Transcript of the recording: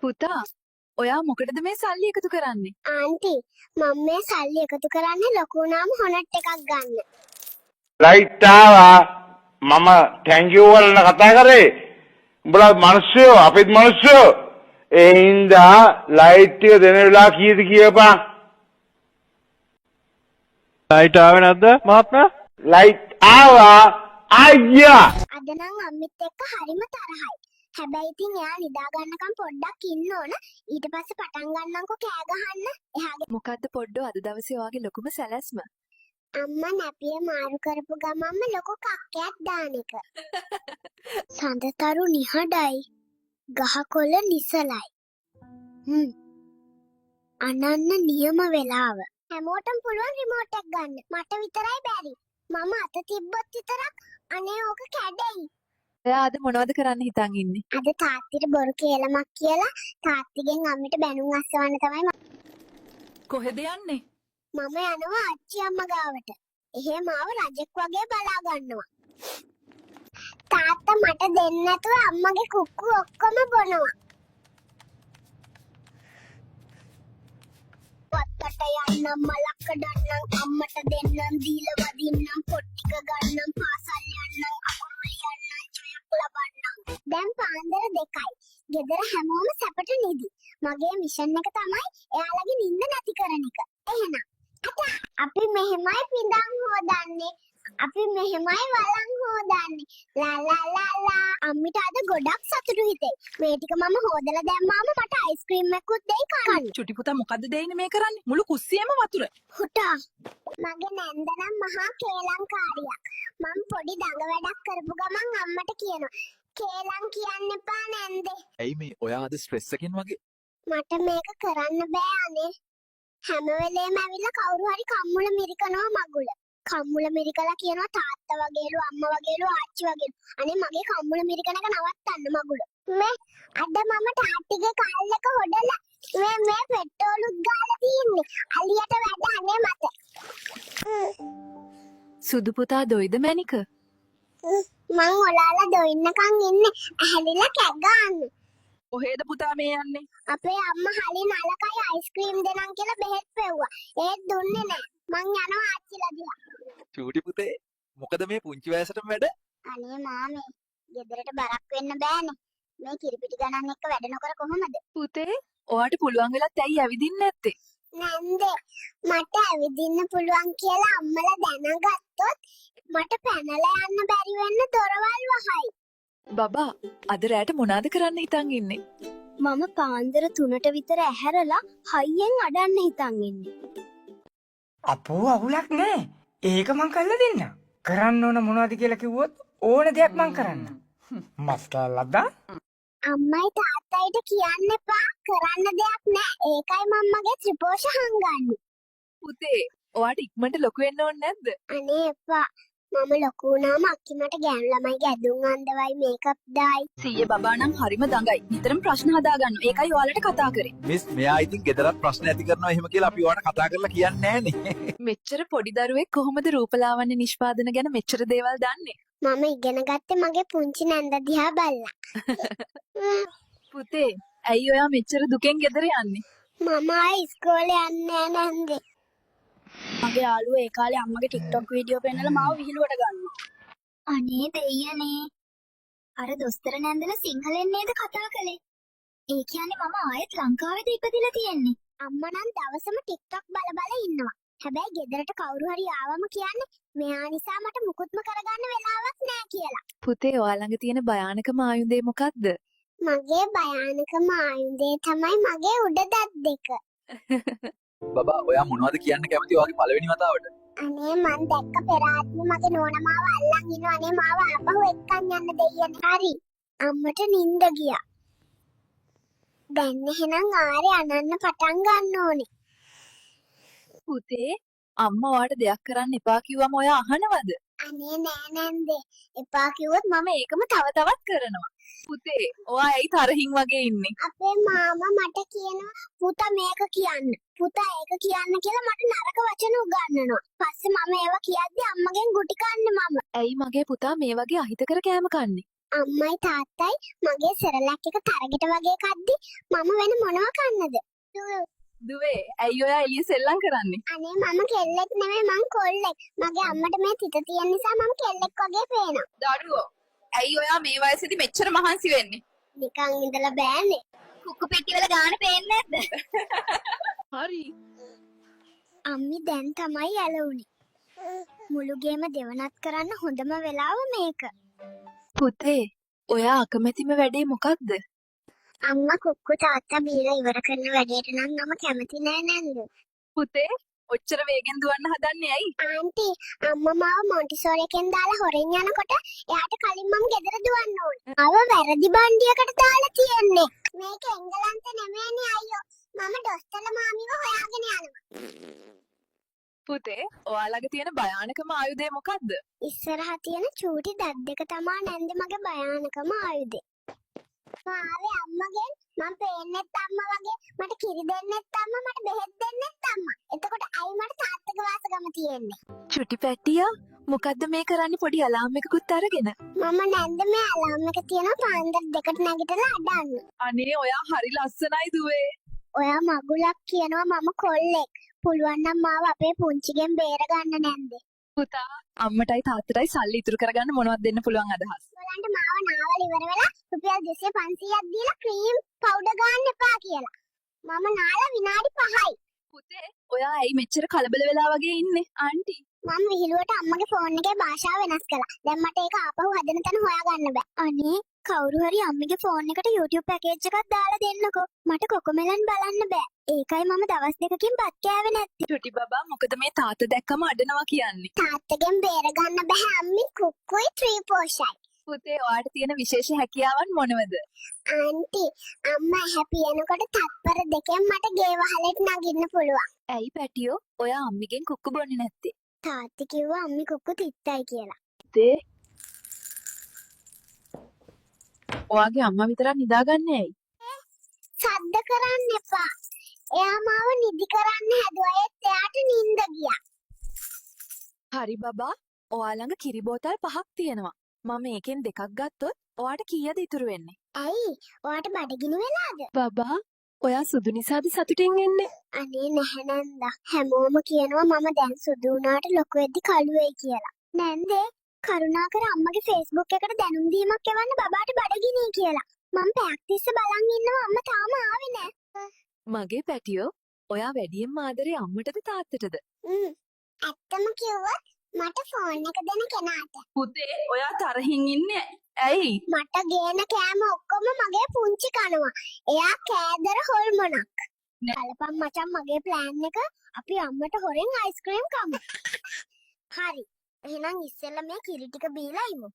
පුතා, ඔයා මොකටද මේ සල්ලි එකතු කරන්නේ? ආන්ටි, මම මේ සල්ලි එකතු කරන්නේ ලොකු වුණාම හොනට් එකක් ගන්න. ලයිට් ආවා. මම thank you වලට කතා කරේ. උඹලා මිනිස්සුયો, අපිත් මිනිස්සුયો. ඒ හින්දා ලයිට් ටික දෙන වෙලාව කීයද කියපන්. ලයිට් ආවේ නැද්ද මහත්මයා? ලයිට් ආවා අයියා. අද නම් අම්මිත් එක්ක හරිම තරහයි. හැබැයි ඉතින් එයා නිදා ගන්නකම් පොඩ්ඩක් ඉන්න ඕන. ඊට පස්සේ පටන් ගන්නම්කෝ කෑ ගහන්න. එයාගේ මොකද්ද පොඩ්ඩෝ අද දවසේ ඔයාගේ ලොකුම සැලැස්ම? අම්මා නැපිය මාරු කරපු ගමන්ම ලොකු කක්කයක් දාන එක. සඳතරු නිහඬයි. ගහකොළ නිසලයි. අනන්න නියම වෙලාව. හැමෝටම පුළුවන් රිමෝට් එකක් ගන්න. මට විතරයි බැරි. මම අත තිබ්බොත් විතරක් අනේ ඕක කැඩෙයි. ඔයා අද මොනවද කරන්න හිතන් ඉන්නේ? අද තාත්තිට බොරු කේලමක් කියලා තාත්තිගෙන් අම්මිට බැනුම් අස්සවන්න තමයි. කොහෙද යන්නේ? මම යනවා ආච්චි අම්මා ගාවට. එහෙ මාව රජෙක් වගේ බලා ගන්නවා. තාත්තා මට දෙන්න නැතුව අම්මගේ කුක්කු ඔක්කොම බොනවා. වත්තට යන්නම්, මලක් කඩන්නම්, අම්මට දෙන්නම්, දීලා වදින්නම්, පොත් ටික ගන්නම්, පාසල් යන්නම්, අකුරු ලියන්නම්, ජයක් ලබන්නම්. දැන් පාන්දර 2යි. ගෙදර හැමෝම සැපට නිදි. මගේ මිෂන් එක තමයි එයාලගේ නිින්ද නැති කරන එක. එහෙනම් අතා, අපි මෙහෙමයි පිඳන් හොදන්නේ. අපි මෙහෙමයි වලන් හොදන්නේ. ලා ලා ලා ලා. අම්මිට අද ගොඩක් සතුටු හිතෙයි. මේ ටික මම හොදලා දැම්මාම මට අයිස්ක්‍රීම් එකකුත් දෙයි කන්න. චුටි පුතා, මොකද්ද දෙයිනේ මේ කරන්නේ? මුළු කුස්සියේම වතුර. හුටා, මගේ නැන්ද නම් මහා කේලම්කාරියක්. මං පොඩි දඟ වැඩක් කරපු ගමන් අම්මට කියනවා. කේලම් කියන්න එපා නැන්දේ. ඇයි මේ ඔයා අද ස්ට්‍රෙස් එකෙන් වගේ? මට මේක කරන්න බෑ අනේ. හැම වෙලේම ඇවිල්ලා කවුරු හරි කම්මුල මිරිකනවා මගුල. කම්මුල මිරිකලා කියනවා තාත්තා වගේලු, අම්මා වගේලු, ආච්චි වගේලු. අනේ මගේ කම්මුල මිරිකන එක නවත්තන්න මගුල. මේ අද මම තාත්තිගේ කල් එක හොදලා මේ මේ පෙට්‍රෝලුත් ගාලා තින්නේ. අලියට වැඩ අනේ මට. සුදු පුතා දොයිද මැනික? මං ඔලාලා දොයින්නකන් ඉන්නේ. ඇහැලිලා කැ ගන්න. කොහෙද පුතා මේ යන්නේ? අපේ අම්මා හලි නලකයි අයිස්ක්‍රීම් දෙනම් කියලා බෙහෙත් පෙව්වා. ඒත් දුන්නේ නෑ. මං යනවා ආච්චිලා දිහා. චූටි පුතේ, මොකද මේ පුංචි වයසටම වැඩ? අනේ මාමේ, ගෙදරට බරක් වෙන්න බෑනේ. මේ කිරිපිටි ගණන් එක්ක වැඩ නොකර කොහොමද? පුතේ, ඔයාට පුළුවන් වෙලත් ඇයි ඇවිදින්න නැත්තේ? නැන්දේ, මට ඇවිදින්න පුළුවන් කියලා අම්මලා දැනගත්තොත් මට පැනලා යන්න බැරි වෙන්න දොරවල් වහයි. බබා, අද රෑට මොනවද කරන්න හිතන් ඉන්නේ? මම පාන්දර 3ට විතර ඇහැරලා හයියෙන් අඩන්න හිතන් ඉන්නේ. අපෝ, අවුලක් නෑ. ඒක මං කරලා දෙන්න. කරන්න ඕන මොනවද කියලා කිව්වොත් ඕන දෙයක් මං කරන්න. මස් කෑල්ලක් දා. අම්මයි තාත්තයිට කියන්න එපා, කරන්න දෙයක් නෑ. ඒකයි මං මගේ ත්‍රිපෝෂ හංගන්නේ. පුතේ, ඔයාට ඉක්මනට ලොකු වෙන්න ඕනේ නැද්ද? අනේ එපා. මම ලොකු වුණාම අක්කි මට ගෑනු ළමයිගේ ඇඳුම් අන්දවයි, මේකප් දායි. සීයේ, බබා නම් හරිම දඟයි. නිතරම ප්‍රශ්න හදාගන්නවා. ඒකයි ඔයාලට කතා කරේ. මිස්, මෙයා ඉතින් ගෙදරත් ප්‍රශ්න ඇති කරනවා එහෙම කියලා අපි ඔයාට කතා කරලා කියන්නේ නෑනේ. මෙච්චර පොඩි දරුවෙක් කොහොමද රූපලාවන්‍ය නිෂ්පාදන ගැන මෙච්චර දේවල් දන්නේ? මම ඉගෙන ගත්තේ මගේ පුංචි නැන්ද දිහා බලලා. පුතේ, ඇයි ඔයා මෙච්චර දුකෙන් ගෙදර යන්නේ? මම ආයේ ඉස්කෝලේ යන්නේ නෑ නැන්දේ. මගේ යාළුවෝ ඒ කාලේ අම්මගේ TikTok video පෙන්නලා මාව විහිළුවට ගන්නවා. අනේ දෙයියනේ. අර දොස්තර නැන්දලා සිංහලෙන් නේද කතා කළේ? ඒ කියන්නේ මම ආයෙත් ලංකාවේද ඉපදිලා තියෙන්නේ? අම්මා නම් දවසම TikTok බල බල ඉන්නවා. හැබැයි ගෙදරට කවුරු හරි ආවම කියන්නේ මෙයා නිසා මට මුකුත්ම කරගන්න වෙලාවක් නෑ කියලා. පුතේ, ඔයා ළඟ තියෙන භයානකම ආයුධය මොකක්ද? මගේ භයානකම ආයුධය තමයි මගේ උඩ දත් දෙක. බබා, ඔයා මොනවද කියන්න කැමති ඔයාගේ පළවෙනි වතාවට? අනේ මං දැක්ක පෙර ආත්මෙ මගේ නෝනා මාව අල්ලන් ඉන්නවා. අනේ මාව ආපහු එක්කන් යන්න දෙයියනේ. හරි. අම්මට නින්ද ගියා. දැන් එහෙනම් ආරේ අනන්න පටන් ගන්න ඕනේ. පුතේ, අම්මා ඔයාට දෙයක් කරන්න එපා කිව්වම ඔයා අහනවද? අනේ නෑ නැන්දේ. එපා කිව්වොත් මම ඒකම තව තවත් කරනවා. පුතේ, ඔයා ඇයි තරහින් වගේ ඉන්නේ? අපේ මාමා මට කියනවා පුතා මේක කියන්න, පුතා ඒක කියන්න කියලා මට නරක වචන උගන්වනවා. පස්සේ මම ඒවා කියද්දි අම්මගෙන් ගුටි කන්නේ මම. ඇයි මගේ පුතා මේ වගේ අහිතකර කෑම කන්නේ? අම්මයි තාත්තයි මගේ සෙරලැක් එක තරගෙට වගේ කද්දි මම වෙන මොනවා කන්නද? දුවේ, ඇයි ඔයා එළිය සෙල්ලම් කරන්නේ? අනේ මම කෙල්ලෙක් නෙමෙයි, මං කොල්ලෙක්. මගේ අම්මට මේ තිත තියෙන නිසා මම කෙල්ලෙක් වගේ පේනවා. දරුවෝ, ඇයි ඔයා මේ වයසේදී මෙච්චර මහන්සි වෙන්නේ? නිකන් ඉඳලා බෑනේ. කුක්කු පෙට්ටි වල ගාන පේන්නේ නැද්ද? හරි. අම්මි දැන් තමයි ඇලවුනේ. මුළු ගේම දෙවනත් කරන්න හොඳම වෙලාව මේක. පුතේ, ඔයා අකමැතිම වැඩේ මොකක්ද? අම්මා කුක්කු තාත්තා බීලා ඉවර කරන වැඩේට නම් මම කැමති නෑ නැන්ද. පුතේ, ඔච්චර වේගෙන් දුවන්න හදන්නේ ඇයි? ආන්ටි, අම්මා මාව මොන්ටිසෝරි එකෙන් දාලා හොරෙන් යනකොට එයාට කලින් මම ගෙදර දුවන්න ඕනේ. මාව වැරදි බණ්ඩියකට දාලා තියෙන්නේ. මේක එංගලන්ත නෙමෙයිනේ අයියෝ. මම දොස්තර මාමිව හොයාගෙන යනවා. පුතේ, ඔයා ළඟ තියෙන භයානකම ආයුධය මොකක්ද? ඉස්සරහා තියෙන චූටි දත් දෙක තමා නැන්ද මගේ භයානකම ආයුධය. මාවේ අම්මගෙන් මං පේන්නෙත් අම්මා වගේ, මට කිරි දෙන්නෙත් අම්මා, මට බෙහෙත් දෙන්නෙත් අම්මා. එතකොට ඇයි මට තාත්තගේ වාසගම තියෙන්නේ? චුටි පැටියා, මොකද්ද මේ කරන්නේ පොඩි අලාම් එකකුත් අරගෙන? මම නැන්ද මේ අලාම් එක තියෙනවා පාන්දර 2ට නැගිටලා අඩන්න. අනේ ඔයා හරි ලස්සනයි දුවේ. ඔයා මගුලක් කියනවා, මම කොල්ලෙක්. පුළුවන් නම් මාව අපේ පුංචිගෙන් බේර ගන්න නැන්දේ. පුතා, අම්මටයි තාත්තටයි සල්ලි ඉතුරු කරගන්න මොනවද දෙන්න පුළුවන් අදහස්? ඔයාලන්ට මාව නාවල ඉවර වෙලා රුපියල් 200 500ක් දීලා ක්‍රීම් පවුඩර් ගන්න එපා කියලා. මම නාලා විනාඩි 5යි. පුතේ, ඔයා ඇයි මෙච්චර කලබල වෙලා වගේ ඉන්නේ? ආන්ටි. මම විහිළුවට අම්මගේ ෆෝන් එකේ භාෂාව වෙනස් කළා. දැන් මට ඒක ආපහු හදන තැන හොයාගන්න බෑ. අනේ කවුරු හරි අම්මිගේ ෆෝන් එකට YouTube package එකක් දාලා දෙන්නකෝ. මට කොකොමෙලන් බලන්න බෑ. ඒකයි මම දවස් දෙකකින් බත් කෑවේ නැත්තේ. චුටි බබා, මොකද මේ තාත්තා දැක්කම අඩනවා කියන්නේ? තාත්තගෙන් බේරගන්න බෑ අම්මි, කුක්කුයි ත්‍රිපෝෂයි. පුතේ, ඔයාට තියෙන විශේෂ හැකියාවන් මොනවද? ආන්ටි, අම්මා ඇහැ පියනකොට තත්පර දෙකෙන් මට ගේ වහලෙට නගින්න පුළුවන්. ඇයි පැටියෝ, ඔයා අම්මිගෙන් කුක්කු බොන්නේ නැත්තේ? තාත්ති කිව්වා අම්මි කුක්කු තිත්තයි කියලා. පුතේ, ඔයාගේ අම්මා විතරක් නිදාගන්නේ ඇයි? සද්ද කරන්න එපා. එයා මාව නිදි කරන්න හැදුවා, ඒත් එයාට නින්ද ගියා. හරි බබා, ඔයා ළඟ කිරි බෝතල් පහක් තියෙනවා. මම ඒකෙන් දෙකක් ගත්තොත් ඔයාට කීයද ඉතුරු වෙන්නේ? ඇයි, ඔයාට බඩගිනි වෙලාද? බබා, ඔයා සුදු නිසාද සතුටින් ඉන්නේ? අනේ නැහැ නැන්දා. හැමෝම කියනවා මම දැන් සුදු වුණාට ලොකු වෙද්දි කළු වෙයි කියලා. නැන්දේ, කරුණාකර අම්මගේ Facebook එකට දැනුම් දීමක් එවන්න බබාට බඩගිනි කියලා. මම පැයක් තිස්සේ බලන් ඉන්නවා, අම්මා තාම ආවේ නෑ. මගේ පැටියෝ, ඔයා වැඩියෙන්ම ආදරේ අම්මටද තාත්තටද? ඇත්තම කිව්වොත් මට ෆෝන් එක දෙන කෙනාට. පුතේ, ඔයා තරහින් ඉන්නේ ඇයි? මට ගේන කෑම ඔක්කොම මගේ පුංචි කනවා. එයා කෑදර හොල්මනක්. බලපන් මචං මගේ ප්ලෑන් එක, අපි අම්මට හොරෙන් අයිස්ක්‍රීම් කමු. හරි. එහෙනම් ඉස්සෙල්ලා මේ කිරි ටික බීලා ඉමු.